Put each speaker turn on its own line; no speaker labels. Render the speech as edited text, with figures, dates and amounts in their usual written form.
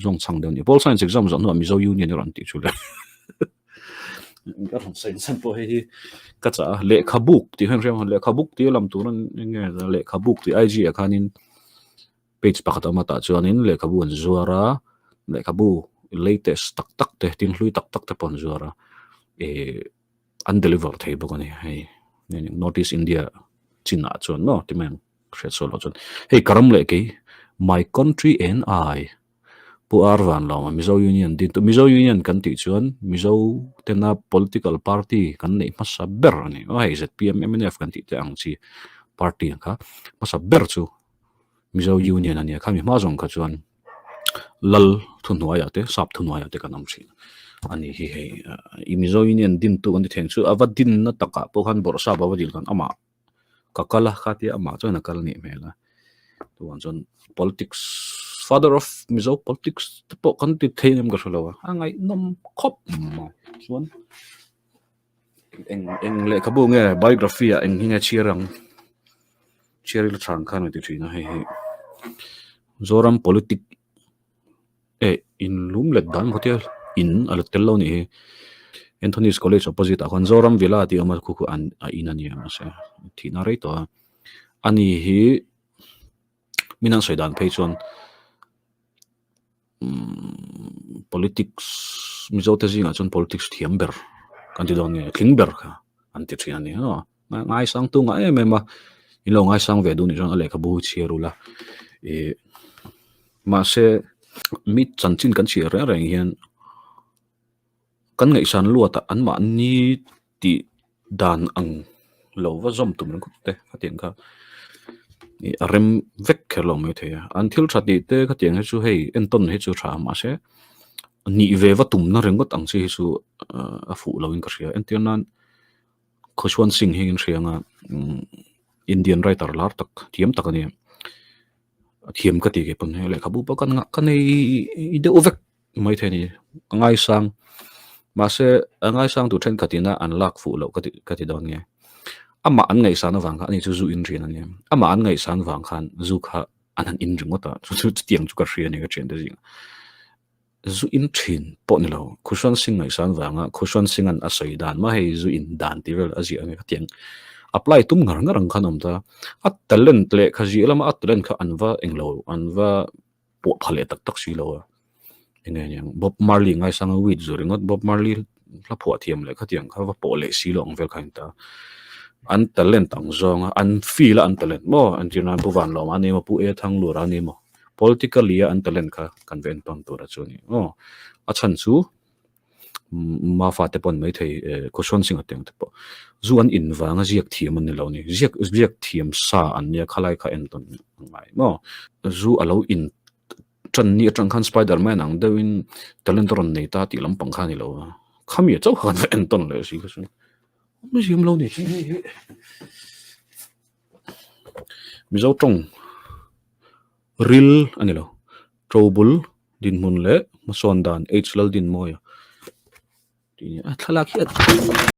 Zawng chhang deuh a ni. Pol Science exam zawh hnuah Mizo Union erawh an tih chu le. Ka rawn sawi chhan pawh hei hi ka chah a, lehkhabuk tih khan hriam lehkhabuk tih a lam tur an eng nge lehkhabuk tih IG ah khanin page pakhat a awm a tah chuanin lehkhabu an zuar a, lehkhabu latest tak tak te tin hlui tak tak te pawh an zuar a, ih an deliver thei bawk a ni hei North East India chinah chuan maw ti mai ang hriat sual loh chuan hei ka ram leh kei my country and I. Pu Ar Vanlawma Mizo Union din tu Mizo Union kan tih chuan Mizo tena political party kan neih hmasa ber a ni. Aw hei zpm mnf kan tih te ang chi party ang kha hmasa ber chu Mizo Union a nia. Khami hma zawng kha chuan Lal thuhnuaiah te sap thuhnuaiah te kan awm thin a ni hi hei. I Mizo Union din tu kan ti theng chu a va dinna takah pawh khan bawrhsap a va dil khan amah ka kal a khatia amah chuan a kal a nih hmel a chuan chuan politics father of mizo politics te pawh kan ti thei em ka hre lo a a ngaihnawm khawp mai chuan eng eng lehkhabu nge biography ah eng hi nge chhiar ang chhiar ila tha ang khan a ti thin a hei hi zoram politic Eh in lum let dan hotel in a la tel lo nih hi Anthony's College opposite ah khuan Zoram Villa tih a awm a khu khu an a in a nia mahse thihna rei tawh a ani hi min an sawi dan phei chuan umm politics Mizo te zingah chuan politics thiam ber kan ti dawn nge tling ber kha an ti thin a ni a ngaisang tu ngah em em a in lo ngaisang ve duh nih chuan a lehkhabu hi chhiar ula ih Mahse, mi chanchin kan chhiar reng reng hian kan ngaihsan luatah anmahni tih dan ang lo va zawm tum ringawt te khatiang kha ih a rem vek kher lo mai thei a. An thil tha tih te khatiang hi chu hei entawn hi chu tha a mahse nih ve va tumna ringawt ang chi hi chu a fuh loin ka hria. Entir nan Khushwant Singh hi in hria anga Indian writer lar tak thiam tak a ni a. A thiam ka ti ke pawn hei lehkhabu pawh ka ngah ka nei deuh vek mai thei a ni ka ngaisang mahse a ngaisang tur thenkhat ina an lak fuh loh ka ti ka ti dawn nge amah an ngaihsan avang khan ani chu zu in thin a nia amah an ngaihsan vang khan zu kha an han in ringawt a chu chu chutiang chu ka hria a ni ka thiante zingah zu in thin pawh ni lo Khushwant Singh ngaihsan vanga Khushwant Singh an a sawi dan mah hei zu in dan tih vel a ziah ang e ka ti ang apply tum ngar ngar ang khan a awm ta a talent leh kha ziah lama a talent kha an va englo an va pawh pha leh tak tak si lo a eng nge niang Bob Marley ngaisanga weed zu ringawt Bob Marley hla phuah thiam leh khatiang kha va pawh leh si lo ang vel kha a ni ta an talent ang zawnga an feel a an talent maw entir nan Pu Vanlawma a ni emaw Pu E Thanglura a ni emaw Politically a an talent kha kan va entawn tur a chu a ni aw. A chhan chu ma fate pawh an mai thei eh Khushwant Singh a teng te pawh zu an in vanga ziak thiam an ni lo a ni. Ziak ziak thiam sa an nia khalai kha entawn a ngai maw. Zu a lo in tan ni atang khan Spider Man ang deuhin talent a rawn nei ta tih lampang kha a ni lo a. Khami a chauh kha kan va entawn leh si kha chu. Awm ziam lo ni chu hei hi. Mizo tawng ril a ni lo. Tobul dinhmun leh hmasawn dan H Laldinmawia tih a nia. A thlalak hi a.